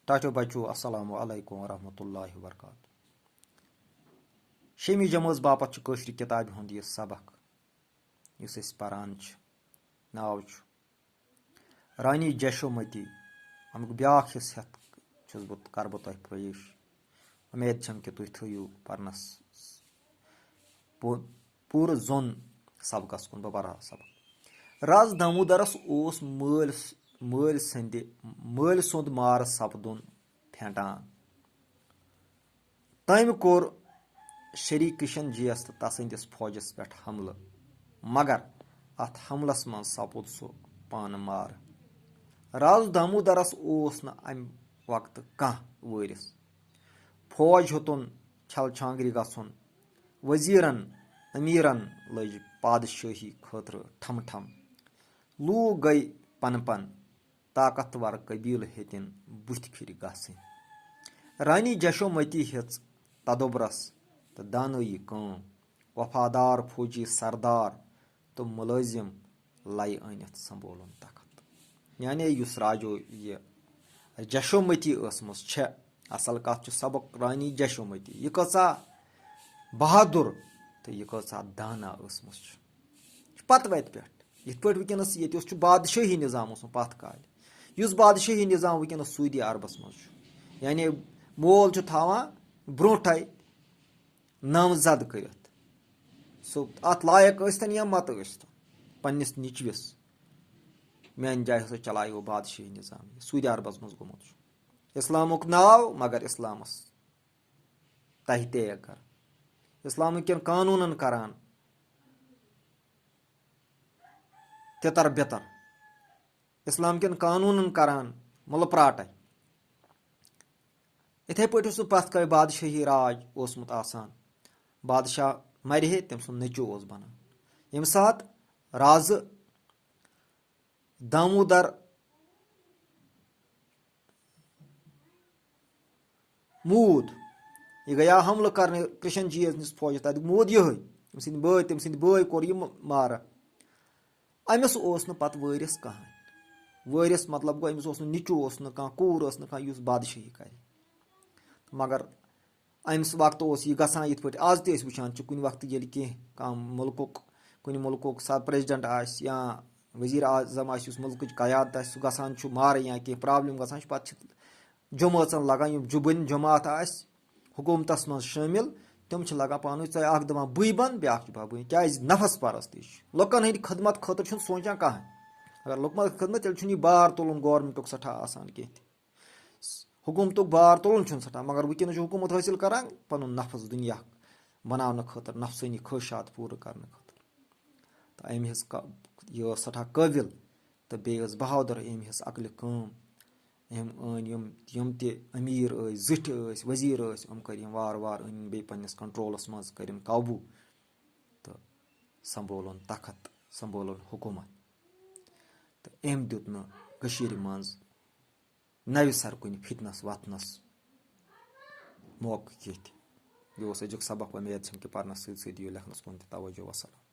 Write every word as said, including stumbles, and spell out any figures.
ٹاٹھیو بچو، السلام علیکم ورحمۃ اللہ وبرکاتہ۔ شیٚمہِ جمٲژ باپتھ چھُ کٲشرِ کِتابہِ ہُنٛد یہِ سبق، یُس أسۍ پران چھِ۔ ناو چھُ رانی جشومتی۔ اَمیُک بیٛاکھ حصہٕ ہٮ۪تھ چھُس بہٕ، کرٕ بہٕ تۄہہِ پیش۔ اُمید چھم کہِ تُہۍ تھٲیِو پرنس پو-، پوٗرٕ زوٚن سبقس کُن۔ بہٕ پرٕ ہا سبق۔ راز دامودرس اوس مٲلۍ س-، مٲلۍ سٕنٛدِ، مٲلۍ سُنٛد مار سپدُن پھیٹان۔ تٔمۍ کوٚر شری کشن جی یس تہٕ تسٕنٛدِس فوجس پٮ۪ٹھ حملہٕ، مگر اتھ حملس منٛز سپُد سُہ پانہٕ مارٕ۔ راز دامودرس اوس نہٕ امہِ وقتہٕ کانٛہہ وٲرِث۔ فوج ہیوٚتُن چھل چھانگری گژھُن۔ وزیرن، امیرن لٔج پادشٲہی خٲطرٕ ٹھم ٹھم۔ لوٗکھ گٔے پن پن۔ طاقتور قبیلہٕ ہیٚتِن بُتھِ پھِرِ گژھٕنۍ۔ رانی جشومتی ہیٚژ تدوبرس تہٕ دانٲیی کٲم۔ وفادار فوجی سردار تہٕ مُلٲزِم لَیہِ أنِتھ سنبھولُن تخت۔ یعنی یُس راجو یہِ جشومتی ٲسمٕژ چھےٚ، اصل کتھ چھُ سبق رانی جشومتی۔ یہِ کۭژاہ بہادُر تہٕ یہِ کۭژاہ دانا ٲسمٕژ چھِ۔ یہِ چھُ پتہٕ وتہِ پٮ۪ٹھ۔ یِتھ پٲٹھۍ وٕنکیٚنَس ییٚتہِ اوس، چھُ بادشٲہی نظام اوسمُت پتھ کالہِ۔ یُس بادشٲہی نظام وٕنکیٚنَس سعودی عربس منٛز چھُ، یعنی مول چھُ تھاوان برونٛٹھے نامزد کٔرِتھ، سُہ اتھ لایق ٲسۍتن یا مت ٲسۍتن، پننِس نیٚچوِس، میانہِ جایہِ ہسا چلایو بادشٲہی نظام۔ یہِ سعودی عربس منٛز گوٚمُت چھُ۔ اسلامُک ناو، مگر اسلامس تحت اگر اسلام کٮ۪ن قانوٗنن کران تِتر بِتر، اسلام کٮ۪ن قانوٗنن کران مُلہٕ پراٹے۔ یِتھے پٲٹھۍ اوس نہٕ پتھ کالہِ بادشٲہی راج اوسمُت آسان۔ بادشاہ مرِ ہے، تٔمۍ سُنٛد نیٚچوٗ اوس بنان۔ ییٚمہِ ساتہٕ رازٕ دامودر موٗد، یہِ گٔیاو حملہٕ کرنہِ کرشن جی یس نِس فوجس۔ تتہِ موٗد یِہوٚے، تٔمۍ سٕنٛدۍ بٲے، تٔمۍ سٕنٛدۍ بٲے کوٚر یہِ مارٕ۔ أمِس اوس نہٕ پتہٕ وٲرِث کٕہٕنۍ۔ وٲرِث مطلب گوٚو، أمِس اوس نہٕ نیٚچوٗ، اوس نہٕ کانٛہہ، کوٗر ٲس نہٕ کانٛہہ یُس بادشٲہی کرِ۔ مگر أمِس وقتہٕ اوس یہِ گژھان یِتھ پٲٹھۍ آز تہِ أسۍ وٕچھان چھِ، کُنہِ وقتہٕ ییٚلہِ کینٛہہ کانٛہہ مُلکُک، کُنہِ مُلکُک سر پریزیڈنٹ آسہِ یا وزیر اعظم آسہِ، یُس مُلکٕچ قیادت آسہِ، سُہ گژھان چھُ مارٕ یا کینٛہہ پرابلم گژھان چھِ، پتہٕ چھِ جمٲژن لگان، یِم جُبن جماعت آسہِ حکومتس منٛز شٲمِل، تِم چھِ لگان پانہٕ ؤنۍ، ژٕ اکھ دپان بٕے بنہٕ، بیاکھ چھُ بہٕ بٕے، کیازِ نفس پرستی چھِ۔ لُکن ہٕنٛدِ خدمت خٲطرٕ چھُنہٕ سونچان کانٛہہ۔ اگر لُکن ہٕنٛدِ خدمت، تیٚلہِ چھُنہٕ یہِ بار تُلُن گورنمنٹُک سٮ۪ٹھاہ آسان کینٛہہ تہِ۔ حکومتُک بار تُلُن چھُنہٕ سٮ۪ٹھاہ، مگر وٕنکیٚنَس چھُ حکومت حٲصِل کران پَنُن نفس دُنیا بناونہٕ خٲطرٕ، نفسٲنی خٲہشات پوٗرٕ کرنہٕ خٲطرٕ۔ تہٕ أمۍ ہیٚژ کا-، یہِ ٲس سٮ۪ٹھاہ قٲبِل تہٕ بیٚیہِ ٲس بہادُر، أمۍ ہیٚژ عقلہِ کٲم۔ أمۍ أنۍ یِم، یِم تہِ أمیٖر ٲسۍ، زِٹھۍ ٲسۍ، وزیٖر ٲسۍ، یِم کٔرۍ یِم وارٕ وارٕ، أنۍ بہٕ بیٚیہِ پنٛنِس کنٹرولَس منٛز، کٔرِم قابوٗ تہٕ سنبھولُن تخت، سنبھولُن حکوٗمت۔ تہٕ أمۍ دیُت نہٕ کٔشیٖرِ منٛز نوِ سر کُنہِ فتنس وتھنس موقعہٕ کینٛہہ تہِ۔ یہِ اوس أزیُک سبق۔ وۄمید چھم کہِ پرنس سۭتۍ سۭتۍ دِیِو لیکھنس کُن تہِ توجہ۔ وسلام۔